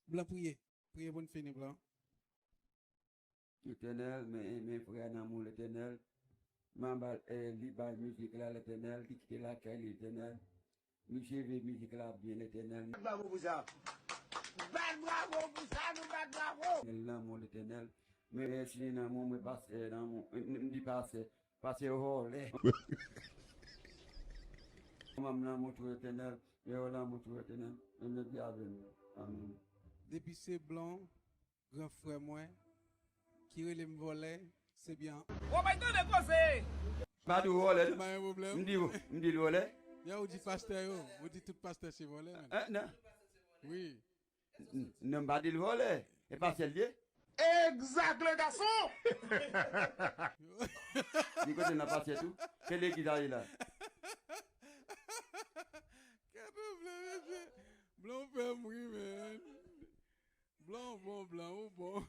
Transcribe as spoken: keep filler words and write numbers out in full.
Blan, priye. Priye pou n fini, Blan. Letènèl, men, men frè nan mou Letènèl. Man bal, eh, li bay mizik la Letènèl, li kite lakay li Letènèl. Li jere mizik la byen Letènèl. Bat bravo pou sa. Bat bravo pou sa, nou bat bravo. Letènèl nan mou Letènèl. Men rèsine nan mou mwen pastè nan mou, m di pastè, pastè vòlè. Manm nan mou tou Letènèl, men yo nan mou tou Letènèl. Men men di avè nou. Amen. Depi se Blan, gran frè mwen, ki rele m vòlè, se byen. Wopay tande koze! Pa di w vòlè, non? M di, m di l vòlè. Ya, ou di pastè yo, ou di tout pastè se vòlè, men. Eh, non. Wi. N- Non, m pa di l vòlè. E pa sèl ye. Exact, le garçon! Di kote nan pastè tou. Ke legliz a ye la? Gade Blan, mesye. Blan fè m ri, men. Blan, bon, Blan, ou bon.